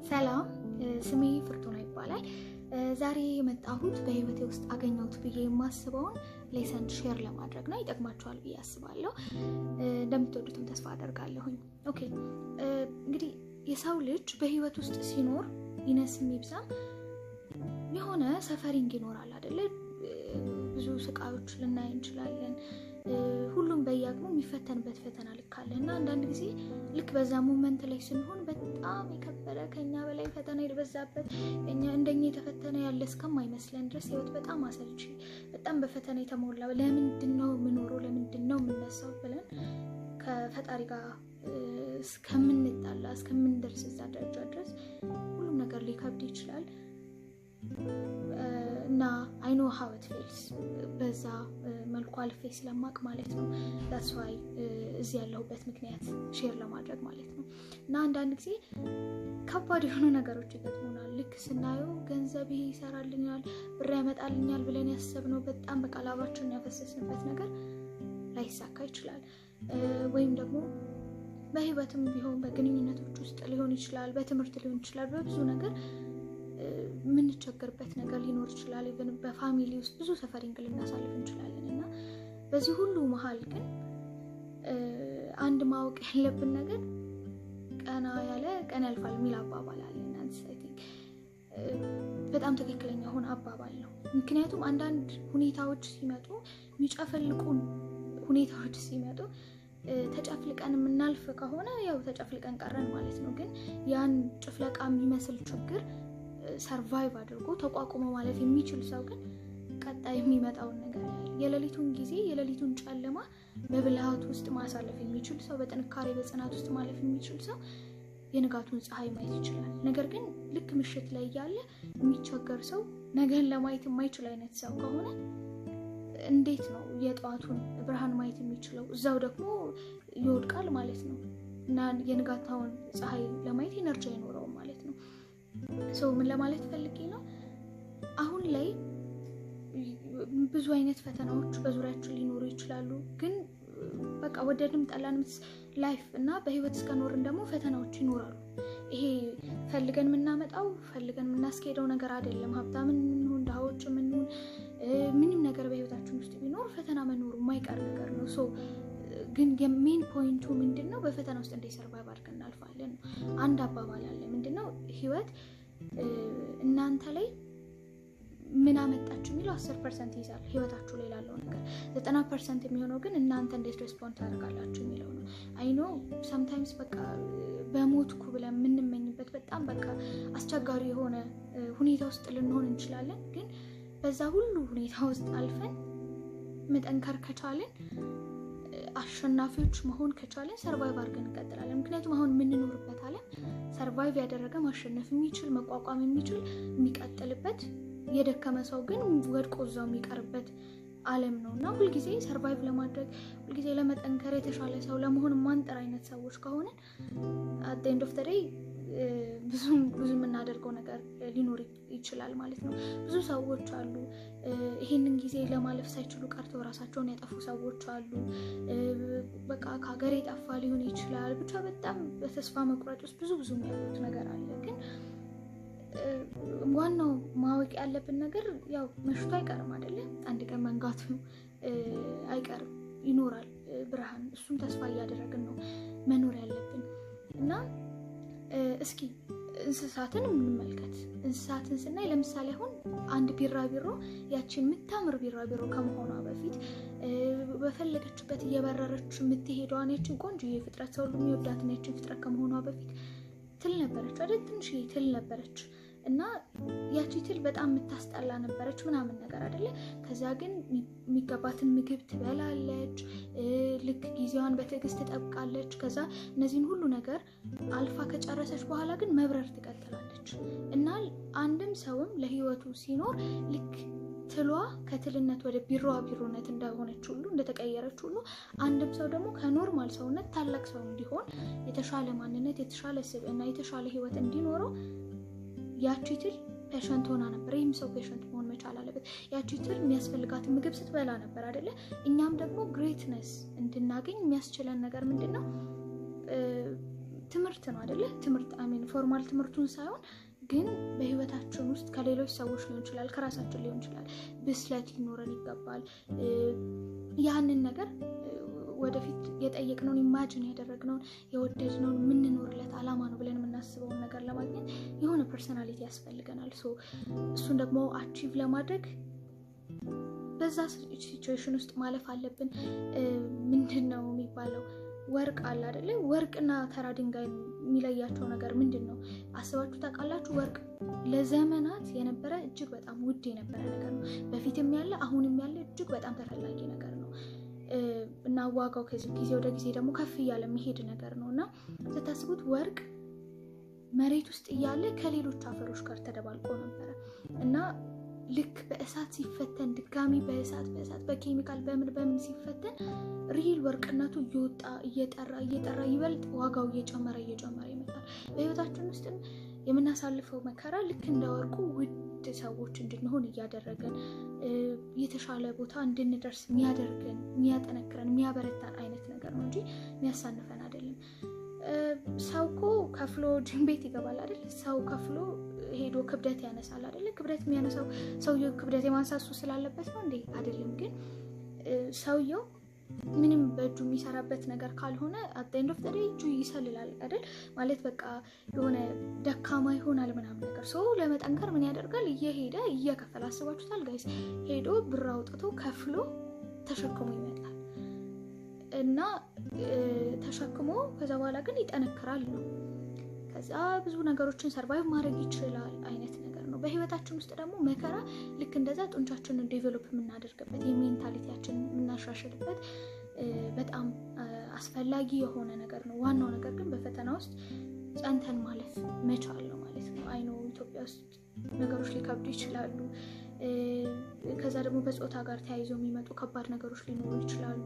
ሰላም፣ ስሜ ፍርቱና ይባላል። ዛሬ የመጣሁት በህይወቴ ውስጥ አገኘሁት ብዬ የማስበውን lesson share ለማድረግ ነው። ይጠቅማችኋል ብዬ አስባለሁ። እንደምትወዱትም ተስፋ አደርጋለሁኝ። Okay፣ እንግዲህ የሰው ልጅ በህይወት ውስጥ ሲኖር ይነስም ይብዛም የሆነ suffering ይኖራል አይደለ? ብዙ ስቃዮች ልናይ እንችላለን። ሁሉም በየአቅሙ የሚፈተንበት ፈተና ልክ አለ እና አንዳንድ ጊዜ ልክ በዛ moment ላይ ስንሆን በጣም የከበደ፣ ከኛ በላይ ፈተና የበዛበት፣ እንደኛ የተፈተነ ያለ እስከማይመስለን ድረስ ህይወት በጣም አሰልቺ፣ በጣም በፈተና የተሞላ፣ ለምንድን ነው የምኖረው፣ ለምንድን ነው የምነሳው ብለን ከፈጣሪ ጋር እስከምንጣላ እስከምንደርስ እዛ ደረጃ ድረስ ሁሉም ነገር ሊከብድ ይችላል። እና I know how it feels፣ በዛ መልኩ አልፌ ስለማቅ ማለት ነው። That's why እዚህ ያለሁበት ምክንያት share ለማድረግ ማለት ነው። እና አንዳንድ ጊዜ ከባድ የሆኑ ነገሮች ይገጥሙናል። ልክ ስናየው ገንዘብ ይሄ ይሰራልኛል፣ ብር ያመጣልኛል ብለን ያሰብነው፣ በጣም በቃ ላባችንን ያፈሰስንበት ነገር ላይሳካ ይችላል። ወይም ደግሞ በህይወትም ቢሆን በግንኙነቶች ውስጥ ሊሆን ይችላል፣ በትምህርት ሊሆን ይችላል፣ በብዙ ነገር የምንቸገርበት ነገር ሊኖር ይችላል። Even በ family ውስጥ ብዙ suffering ልናሳልፍ እንችላለን። እና በዚህ ሁሉ መሀል ግን አንድ ማወቅ ያለብን ነገር ቀና ያለ ቀን ያልፋል የሚል አባባል አለ። እና በጣም ትክክለኛ የሆነ አባባል ነው። ምክንያቱም አንዳንድ ሁኔታዎች ሲመጡ፣ የሚጨፈልቁን ሁኔታዎች ሲመጡ ተጨፍልቀን የምናልፍ ከሆነ ያው ተጨፍልቀን ቀረን ማለት ነው። ግን ያን ጭፍለቃ የሚመስል ችግር survive አድርጎ ተቋቁሞ ማለፍ የሚችል ሰው ግን ቀጣይ የሚመጣውን ነገር ያያል። የሌሊቱን ጊዜ፣ የሌሊቱን ጨለማ በብልሃት ውስጥ ማሳለፍ የሚችል ሰው፣ በጥንካሬ በጽናት ውስጥ ማለፍ የሚችል ሰው የንጋቱን ፀሐይ ማየት ይችላል። ነገር ግን ልክ ምሽት ላይ እያለ የሚቸገር ሰው፣ ነገን ለማየት የማይችል አይነት ሰው ከሆነ እንዴት ነው የጠዋቱን ብርሃን ማየት የሚችለው? እዛው ደግሞ ይወድቃል ማለት ነው እና የንጋታውን ፀሐይ ለማየት energy አይኖረውም ማለት ነው። So ምን ለማለት ፈልጌ ነው? አሁን ላይ ብዙ አይነት ፈተናዎች በዙሪያችን ሊኖሩ ይችላሉ። ግን በቃ ወደድንም ጠላንም life እና በህይወት እስከኖርን ደግሞ ፈተናዎች ይኖራሉ። ይሄ ፈልገን የምናመጣው፣ ፈልገን የምናስኬደው ነገር አይደለም። ሀብታም እንሁን፣ ድሃዎች እንሁን፣ ምንም ነገር በህይወታችን ውስጥ ቢኖር ፈተና መኖሩ የማይቀር ነገር ነው። So ግን የ main point ኡ ምንድን ነው? በፈተና ውስጥ እንዴት survive አድርገን እናልፋለን ነው። አንድ አባባል አለ። ምንድን ነው? ህይወት እናንተ ላይ ምን አመጣችሁ የሚለው 10% ይይዛል ህይወታችሁ ላይ ላለው ነገር። 90% የሚሆነው ግን እናንተ እንዴት respond ታደርጋላችሁ የሚለው ነው። I know sometimes በቃ በሞትኩ ብለን የምንመኝበት በጣም በቃ አስቸጋሪ የሆነ ሁኔታ ውስጥ ልንሆን እንችላለን። ግን በዛ ሁሉ ሁኔታ ውስጥ አልፈን መጠንከር ከቻልን፣ አሸናፊዎች መሆን ከቻልን survive አድርገን እንቀጥላለን። ምክንያቱም አሁን የምንኖርበት ዓለም survive ያደረገ፣ ማሸነፍ የሚችል፣ መቋቋም የሚችል የሚቀጥልበት፣ የደከመ ሰው ግን ወድቆ እዛው የሚቀርበት ዓለም ነው። እና ሁልጊዜ survive ለማድረግ፣ ሁልጊዜ ለመጠንከር፣ የተሻለ ሰው ለመሆን ማንጥር አይነት ሰዎች ከሆነ at the end of the day ብዙ ብዙ የምናደርገው ነገር ሊኖር ይችላል ማለት ነው። ብዙ ሰዎች አሉ ይሄንን ጊዜ ለማለፍ ሳይችሉ ቀርተው ራሳቸውን ያጠፉ ሰዎች አሉ። በቃ ከሀገር የጠፋ ሊሆን ይችላል። ብቻ በጣም በተስፋ መቁረጥ ውስጥ ብዙ ብዙ የሚያሉት ነገር አለ። ግን ዋናው ማወቅ ያለብን ነገር ያው መሽቶ አይቀርም አይደለ? አንድ ቀን መንጋቱ አይቀርም፣ ይኖራል ብርሃን። እሱም ተስፋ እያደረግን ነው መኖር ያለብን። እና እስኪ እንስሳትን እንመልከት። እንስሳትን ስናይ ለምሳሌ አሁን አንድ ቢራቢሮ ያችን የምታምር ቢራቢሮ ከመሆኗ በፊት፣ በፈለገችበት እየበረረች የምትሄደዋን ያችን ቆንጆ ፍጥረት፣ ሰው ሁሉ የሚወዳትን ያችን ፍጥረት ከመሆኗ በፊት ትል ነበረች አይደል? ትንሽዬ ትል ነበረች እና ያቺ ትል በጣም የምታስጠላ ነበረች ምናምን ነገር አይደለ? ከዛ ግን የሚገባትን ምግብ ትበላለች፣ ልክ ጊዜዋን በትዕግስት ትጠብቃለች። ከዛ እነዚህን ሁሉ ነገር አልፋ ከጨረሰች በኋላ ግን መብረር ትቀጥላለች። እና አንድም ሰውም ለህይወቱ ሲኖር ልክ ትሏ ከትልነት ወደ ቢራቢሮነት እንደሆነች ሁሉ፣ እንደተቀየረች ሁሉ፣ አንድም ሰው ደግሞ ከ normal ሰውነት ታላቅ ሰው እንዲሆን፣ የተሻለ ማንነት፣ የተሻለ ስብዕና፣ የተሻለ ህይወት እንዲኖረው ያቺ ትል patient ሆና ነበር። ይህም ሰው patient መሆን መቻል አለበት። ያቺ ትል የሚያስፈልጋትን ምግብ ስትበላ ነበር አይደለ? እኛም ደግሞ greatness እንድናገኝ የሚያስችለን ነገር ምንድን ነው? ትምህርት ነው አይደለ? ትምህርት I mean formal ትምህርቱን ሳይሆን ግን በህይወታችን ውስጥ ከሌሎች ሰዎች ሊሆን ይችላል፣ ከራሳችን ሊሆን ይችላል፣ ብስለት ሊኖረን ይገባል። ያንን ነገር ወደፊት የጠየቅነውን፣ imagine ያደረግነውን፣ የወደድነውን፣ የምንኖርለት አላማ ነው ብለን የምናስበውን ነገር ለማግኘት የሆነ personality ያስፈልገናል። So እሱን ደግሞ achieve ለማድረግ በዛ situation ውስጥ ማለፍ አለብን። ምንድን ነው የሚባለው? ወርቅ አለ አይደለ? ወርቅና ተራ ድንጋይ የሚለያቸው ነገር ምንድን ነው? አስባችሁ ታውቃላችሁ? ወርቅ ለዘመናት የነበረ እጅግ በጣም ውድ የነበረ ነገር ነው። በፊትም ያለ አሁንም ያለ እጅግ በጣም ተፈላጊ ነገር ነው እና ዋጋው ከዚህ ጊዜ ወደ ጊዜ ደግሞ ከፍ እያለ የሚሄድ ነገር ነው። እና ስታስቡት ወርቅ መሬት ውስጥ እያለ ከሌሎች አፈሮች ጋር ተደባልቆ ነበረ እና ልክ በእሳት ሲፈተን፣ ድጋሚ በእሳት በኬሚካል በምን በምን ሲፈተን real ወርቅነቱ እየወጣ፣ እየጠራ እየጠራ ይበልጥ ዋጋው እየጨመረ እየጨመረ ይመጣል። በህይወታችን ውስጥም የምናሳልፈው መከራ ልክ እንደ ወርቁ ውድ ሰዎች እንድንሆን እያደረገን፣ የተሻለ ቦታ እንድንደርስ የሚያደርገን፣ የሚያጠነክረን፣ የሚያበረታን አይነት ነገር ነው እንጂ የሚያሳንፈን አይደለም። ሰው እኮ ከፍሎ ጅም ቤት ይገባል አይደል? ሰው ከፍሎ ሄዶ ክብደት ያነሳል አይደለ? ክብደት የሚያነሳው ሰውየው ክብደት የማንሳት ሱስ ስላለበት ነው እንዴ? አይደለም። ግን ሰውየው ምንም በእጁ የሚሰራበት ነገር ካልሆነ at the end of the day እጁ ይሰልላል አይደል? ማለት በቃ የሆነ ደካማ ይሆናል ምናምን ነገር። ሰው ለመጠንከር ምን ያደርጋል? እየሄደ እየከፈለ፣ አስባችሁታል guys? ሄዶ ብር አውጥቶ ከፍሎ ተሸክሞ ይመጣል እና ተሸክሞ ከዛ በኋላ ግን ይጠነክራል ነው። ከዛ ብዙ ነገሮችን survive ማድረግ ይችላል አይነት ነገር ነው። በህይወታችን ውስጥ ደግሞ መከራ ልክ እንደዛ ጡንቻችንን develop የምናደርግበት፣ የ mentality ያችንን የምናሻሽልበት በጣም አስፈላጊ የሆነ ነገር ነው። ዋናው ነገር ግን በፈተና ውስጥ ጸንተን ማለፍ መቻል ነው ማለት ነው። I know ኢትዮጵያ ውስጥ ነገሮች ሊከብዱ ይችላሉ። ከዛ ደግሞ በጾታ ጋር ተያይዘው የሚመጡ ከባድ ነገሮች ሊኖሩ ይችላሉ።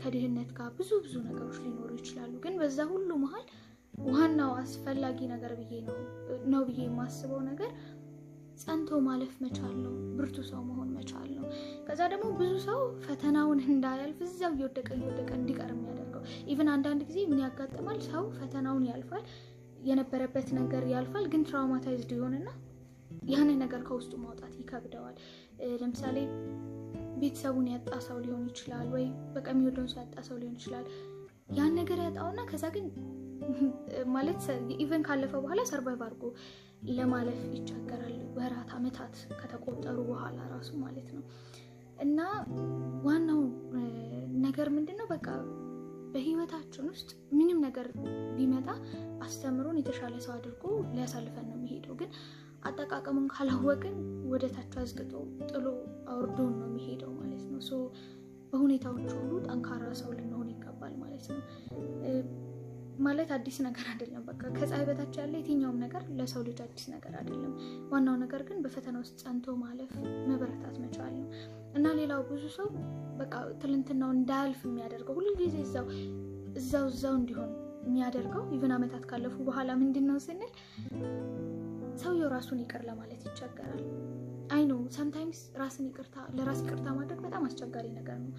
ከድህነት ጋር ብዙ ብዙ ነገሮች ሊኖሩ ይችላሉ። ግን በዛ ሁሉ መሀል ዋናው አስፈላጊ ነገር ብዬ የማስበው ነገር ጸንቶ ማለፍ መቻል ነው። ብርቱ ሰው መሆን መቻል ነው። ከዛ ደግሞ ብዙ ሰው ፈተናውን እንዳያልፍ እዛው እየወደቀ እየወደቀ እንዲቀር የሚያደርገው፣ even አንዳንድ ጊዜ ምን ያጋጥማል? ሰው ፈተናውን ያልፋል፣ የነበረበት ነገር ያልፋል፣ ግን traumatized ይሆንና ያንን ነገር ከውስጡ ማውጣት ይከብደዋል። ለምሳሌ ቤተሰቡን ያጣ ሰው ሊሆን ይችላል፣ ወይ በቃ የሚወደውን ሰው ያጣ ሰው ሊሆን ይችላል። ያን ነገር ያጣውና ከዛ ግን ማለት even ካለፈ በኋላ survive አድርጎ ለማለፍ ይቸገራል። ወራት አመታት ከተቆጠሩ በኋላ ራሱ ማለት ነው። እና ዋናው ነገር ምንድን ነው? በቃ በህይወታችን ውስጥ ምንም ነገር ቢመጣ አስተምሮን የተሻለ ሰው አድርጎ ሊያሳልፈን ነው የሚሄደው። ግን አጠቃቀሙን ካላወቅን ወደ ታች አዝቅጦ ጥሎ አውርዶን ነው የሚሄደው ማለት ነው። So በሁኔታዎች ሁሉ ጠንካራ ሰው ልንሆን ይገባል ማለት ነው። ማለት አዲስ ነገር አይደለም። በቃ ከፀሐይ በታች ያለ የትኛውም ነገር ለሰው ልጅ አዲስ ነገር አይደለም። ዋናው ነገር ግን በፈተና ውስጥ ጸንቶ ማለፍ፣ መበረታት መቻል ነው። እና ሌላው ብዙ ሰው በቃ ትልንትናው እንዳያልፍ የሚያደርገው፣ ሁልጊዜ እዛው እዛው እዛው እንዲሆን የሚያደርገው even አመታት ካለፉ በኋላ ምንድን ነው ስንል ሰውየው ራሱን ይቅር ለማለት ይቸገራል። I know sometimes ራስን ይቅርታ ለራስ ይቅርታ ማድረግ በጣም አስቸጋሪ ነገር ነው።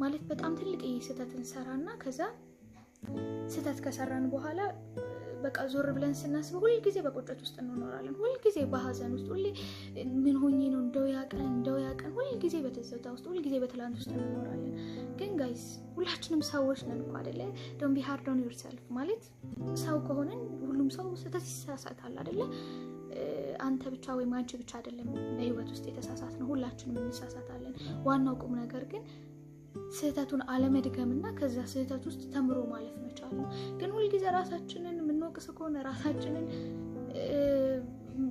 ማለት በጣም ትልቅ ስህተት እንሰራና ከዛ ስህተት ከሰራን በኋላ በቃ ዞር ብለን ስናስበው ሁልጊዜ በቁጭት ውስጥ እንኖራለን። ሁልጊዜ በሀዘን ውስጥ፣ ሁሌ ምን ሆኜ ነው፣ እንደው ያ ቀን፣ እንደው ያ ቀን፣ ሁልጊዜ በትዝታ ውስጥ፣ ሁልጊዜ በትላንት ውስጥ እንኖራለን። ግን guys፣ ሁላችንም ሰዎች ነን እኮ አይደለ? Don't be hard on yourself። ማለት ሰው ከሆንን ሁሉም ሰው ስህተት ይሳሳታል አይደለ? አንተ ብቻ ወይም አንቺ ብቻ አይደለም በህይወት ውስጥ የተሳሳት ነው፣ ሁላችንም እንሳሳታለን። ዋናው ቁም ነገር ግን ስህተቱን አለመድገምና ከዛ ስህተት ውስጥ ተምሮ ማለፍ መቻል ነው። ግን ሁልጊዜ ራሳችንን የምንወቅስ ከሆነ፣ ራሳችንን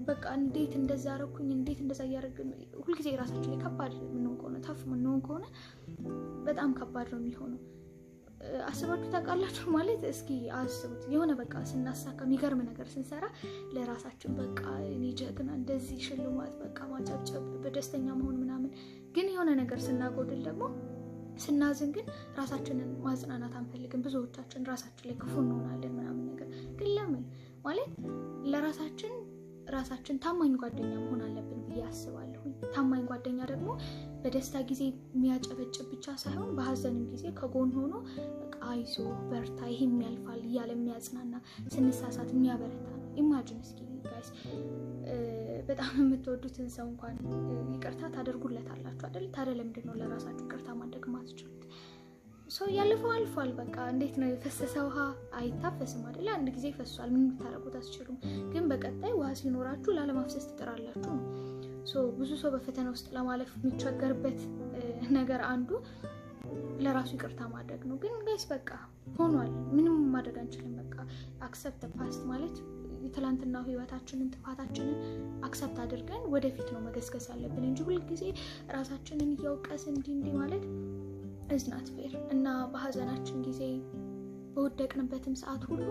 በቃ እንዴት እንደዛ አረኩኝ፣ እንዴት እንደዛ እያደረግን ሁልጊዜ ራሳችን ላይ ከባድ የምንሆን ከሆነ፣ tough የምንሆን ከሆነ በጣም ከባድ ነው የሚሆነው። አስባችሁ ታውቃላችሁ? ማለት እስኪ አስቡት፣ የሆነ በቃ ስናሳካ፣ የሚገርም ነገር ስንሰራ ለራሳችን በቃ እኔ ጀግና፣ እንደዚህ ሽልማት፣ በቃ ማጨብጨብ፣ በደስተኛ መሆን ምናምን። ግን የሆነ ነገር ስናጎድል ደግሞ ስናዝን ግን ራሳችንን ማጽናናት አንፈልግም። ብዙዎቻችን ራሳችን ላይ ክፉ እንሆናለን ምናምን ነገር። ግን ለምን? ማለት ለራሳችን ራሳችን ታማኝ ጓደኛ መሆን አለብን ብዬ አስባለሁ። አስባለሁኝ። ታማኝ ጓደኛ ደግሞ በደስታ ጊዜ የሚያጨበጭብ ብቻ ሳይሆን በሀዘንም ጊዜ ከጎን ሆኖ በቃ አይዞህ በርታ፣ ይሄም ያልፋል እያለ የሚያጽናና፣ ስንሳሳት የሚያበረታ ነው። Imagine እስኪ guys፣ በጣም የምትወዱትን ሰው እንኳን ይቅርታ ታደርጉለታላችሁ አይደል? ታዲያ ለምንድን ነው ለራሳችሁ ይቅርታ ማድረግ ማትችሉት? So ያለፈው አልፏል። በቃ እንዴት ነው፣ የፈሰሰ ውሃ አይታፈስም አይደል? አንድ ጊዜ ፈሷል፣ ምን ልታደርጉት አትችሉም። ግን በቀጣይ ውሃ ሲኖራችሁ ላለማፍሰስ ትጥራላችሁ ነው። So ብዙ ሰው በፈተና ውስጥ ለማለፍ የሚቸገርበት ነገር አንዱ ለራሱ ይቅርታ ማድረግ ነው። ግን guys፣ በቃ ሆኗል፣ ምንም ማድረግ አንችልም። በቃ accept past ማለት የትላንትናው ህይወታችንን፣ ጥፋታችንን accept አድርገን ወደፊት ነው መገስገስ ያለብን እንጂ ሁልጊዜ ራሳችንን እየወቀስን እንዲህ እንዲህ ማለት is not fair። እና በሀዘናችን ጊዜ፣ በወደቅንበትም ሰዓት ሁሉ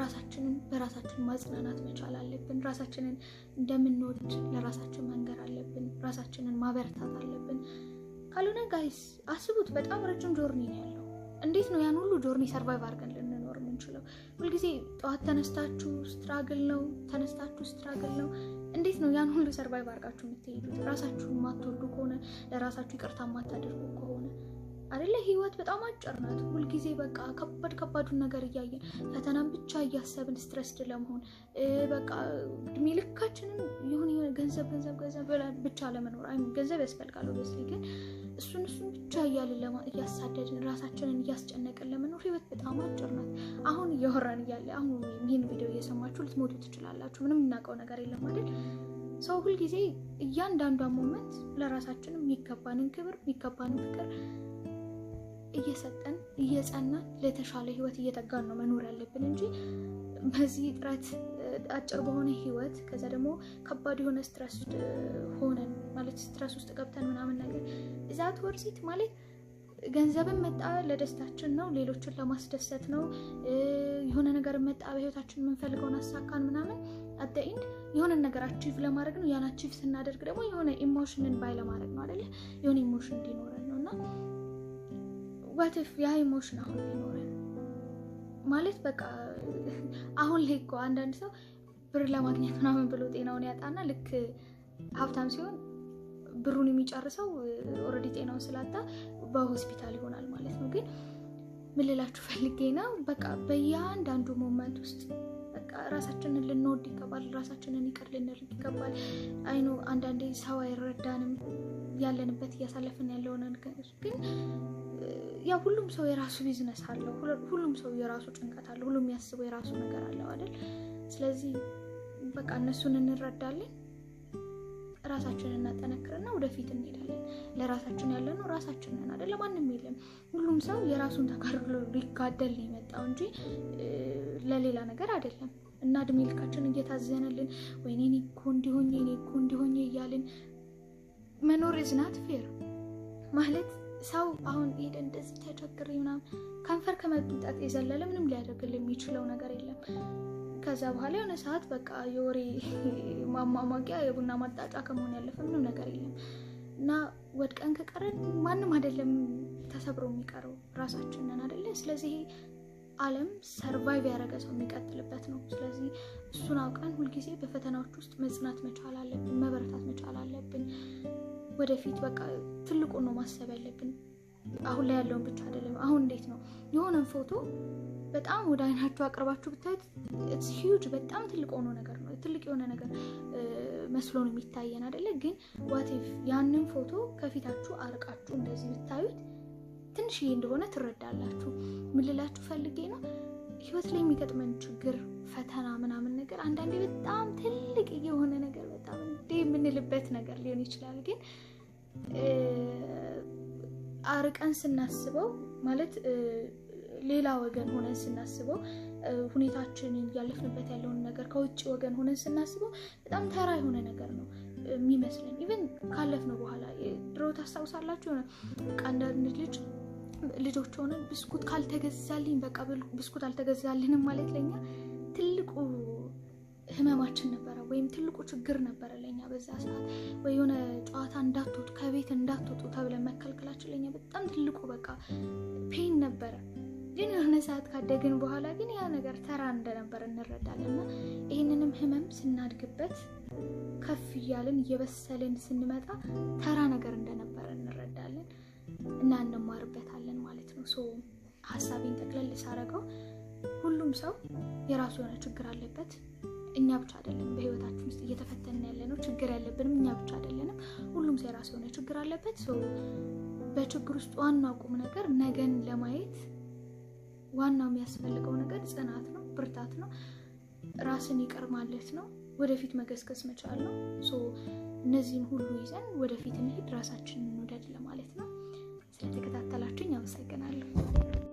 ራሳችንን በራሳችን ማጽናናት መቻል አለብን። ራሳችንን እንደምንወድ ለራሳችን መንገር አለብን። ራሳችንን ማበረታት አለብን። ካልሆነ guys፣ አስቡት፣ በጣም ረጅም journey ነው ያለው። እንዴት ነው ያን ሁሉ journey survive አድርገን ልንኖር የምንችለው? ሁልጊዜ ጠዋት ተነስታችሁ struggle ነው፣ ተነስታችሁ struggle ነው። እንዴት ነው ያን ሁሉ survive አድርጋችሁ የምትሄዱት? ራሳችሁን የማትወዱ ከሆነ፣ ለራሳችሁ ይቅርታ የማታደርጉ ከሆነ አይደለ? ህይወት በጣም አጭር ናት። ሁልጊዜ በቃ ከባድ ከባዱን ነገር እያየን፣ ፈተናን ብቻ እያሰብን stressed ለመሆን፣ በቃ እድሜ ልካችንን የሆነ የሆነ ገንዘብ ገንዘብ ገንዘብ ብቻ ለመኖር፣ አይ ገንዘብ ያስፈልጋል obviously፣ ግን እሱን እሱን ብቻ እያልን እያሳደድን፣ ራሳችንን እያስጨነቅን ለመኖር ህይወት በጣም አጭር ናት። አሁን እያወራን እያለ፣ አሁን ይህን ቪዲዮ እየሰማችሁ ልትሞቱ ትችላላችሁ። ምንም የምናውቀው ነገር የለም አይደል? So ሁልጊዜ እያንዳንዷ moment ለራሳችን የሚገባንን ክብር፣ የሚገባንን ፍቅር እየሰጠን፣ እየጸናን፣ ለተሻለ ህይወት እየተጋን ነው መኖር ያለብን እንጂ በዚህ ጥረት አጭር በሆነ ህይወት፣ ከዛ ደግሞ ከባድ የሆነ stress ሆነን፣ ማለት stress ውስጥ ገብተን ምናምን ነገር is that worth it? ማለት ገንዘብን መጣ ለደስታችን ነው፣ ሌሎችን ለማስደሰት ነው። የሆነ ነገር መጣ፣ በህይወታችን የምንፈልገውን አሳካን ምናምን፣ at the end የሆነ ነገር achieve ለማድረግ ነው። ያን achieve ስናደርግ ደግሞ የሆነ emotion ን buy ለማድረግ ነው አይደለ? የሆነ emotion እንዲኖረን ነው። እና what if ያ emotion አሁን ቢኖረን? ማለት በቃ አሁን ላይ እኮ አንዳንድ ሰው ብር ለማግኘት ምናምን ብሎ ጤናውን ያጣና ልክ ሀብታም ሲሆን ብሩን የሚጨርሰው already ጤናውን ስላጣ በሆስፒታል ይሆናል ማለት ነው። ግን ምን ልላችሁ ፈልጌ ነው፣ በቃ በእያንዳንዱ moment ውስጥ በቃ ራሳችንን ልንወድ ይገባል። ራሳችንን ይቅር ልንል ይገባል። I know አንዳንዴ ሰው አይረዳንም ያለንበት፣ እያሳለፍን ያለውን ነገር፣ ግን ያው ሁሉም ሰው የራሱ ቢዝነስ አለው። ሁሉም ሰው የራሱ ጭንቀት አለው። ሁሉም የሚያስበው የራሱ ነገር አለው አይደል? ስለዚህ በቃ እነሱን እንረዳለን፣ ራሳችንን እናጠነክርና ወደፊት እንሄዳለን። ለራሳችን ያለነው ራሳችንን አይደል? ለማንም የለም። ሁሉም ሰው የራሱን ተጋድሎ ሊጋደል ነው የመጣው እንጂ ለሌላ ነገር አይደለም። እና እድሜ ልካችን እየታዘነልን ወይኔ እኔ እኮ እንዲሆኜ፣ እኔ እኮ እንዲሆኜ እያልን መኖር is not fair። ማለት ሰው አሁን ሄደ እንደዚህ ተቸግሬ ምናምን ከንፈር ከመምጠጥ የዘለለ ምንም ሊያደርግልን የሚችለው ነገር የለም። ከዛ በኋላ የሆነ ሰዓት በቃ የወሬ ማሟሟቂያ፣ የቡና ማጣጫ ከመሆን ያለፈ ምንም ነገር የለም። እና ወድቀን ከቀረን ማንም አይደለም ተሰብሮ የሚቀረው፣ ራሳችንን አይደለ? ስለዚህ ዓለም survive ያደረገ ሰው የሚቀጥልበት ነው። ስለዚህ እሱን አውቀን ሁልጊዜ በፈተናዎች ውስጥ መጽናት መቻል አለብን፣ መበረታት መቻል አለብን። ወደፊት በቃ ትልቁን ነው ማሰብ ያለብን፣ አሁን ላይ ያለውን ብቻ አይደለም። አሁን እንዴት ነው፣ የሆነን ፎቶ በጣም ወደ አይናችሁ አቅርባችሁ ብታዩት it's huge፣ በጣም ትልቅ ሆኖ ነገር ነው፣ ትልቅ የሆነ ነገር መስሎ ነው የሚታየን አይደለ? ግን what if ያንን ፎቶ ከፊታችሁ አርቃችሁ እንደዚህ ብታዩት ትንሽዬ እንደሆነ ትረዳላችሁ። ምን ልላችሁ ፈልጌ ነው፣ ህይወት ላይ የሚገጥመን ችግር፣ ፈተና ምናምን ነገር አንዳንዴ በጣም ትልቅ የሆነ ነገር፣ በጣም እንዴ የምንልበት ነገር ሊሆን ይችላል። ግን አርቀን ስናስበው፣ ማለት ሌላ ወገን ሆነን ስናስበው፣ ሁኔታችንን፣ እያለፍንበት ያለውን ነገር ከውጭ ወገን ሆነን ስናስበው በጣም ተራ የሆነ ነገር ነው የሚመስለን። Even ካለፍነው በኋላ፣ ድሮ ታስታውሳላችሁ፣ የሆነ አንዳንድ ልጆች ሆነን ብስኩት ካልተገዛልኝ፣ በቃ ብስኩት አልተገዛልንም ማለት ለኛ ትልቁ ህመማችን ነበረ፣ ወይም ትልቁ ችግር ነበረ ለኛ በዛ ሰዓት። ወይ የሆነ ጨዋታ እንዳትወጡ፣ ከቤት እንዳትወጡ ተብለን መከልከላችን ለኛ በጣም ትልቁ በቃ pain ነበረ። ግን የሆነ ሰዓት ካደግን በኋላ ግን ያ ነገር ተራ እንደነበረ እንረዳለን። እና ይህንንም ህመም ስናድግበት ከፍ እያልን እየበሰልን ስንመጣ ተራ ነገር እንደነበረ እንረዳለን እና እንማርበታለን ማለት ነው። So ሀሳቤን ጠቅለል ሳረገው ሁሉም ሰው የራሱ የሆነ ችግር አለበት። እኛ ብቻ አይደለም በህይወታችን ውስጥ እየተፈተንን ያለነው፣ ችግር ያለብንም እኛ ብቻ አይደለንም። ሁሉም ሰው የራሱ የሆነ ችግር አለበት። So በችግር ውስጥ ዋናው ቁም ነገር ነገን ለማየት ዋናው የሚያስፈልገው ነገር ጽናት ነው፣ ብርታት ነው፣ ራስን ይቅር ማለት ነው፣ ወደፊት መገስገስ መቻል ነው። So እነዚህን ሁሉ ይዘን ወደፊት እንሂድ፣ ራሳችንን እንውደድ ለማለት ነው። ስለተከታተላችሁኝ አመሰግናለሁ።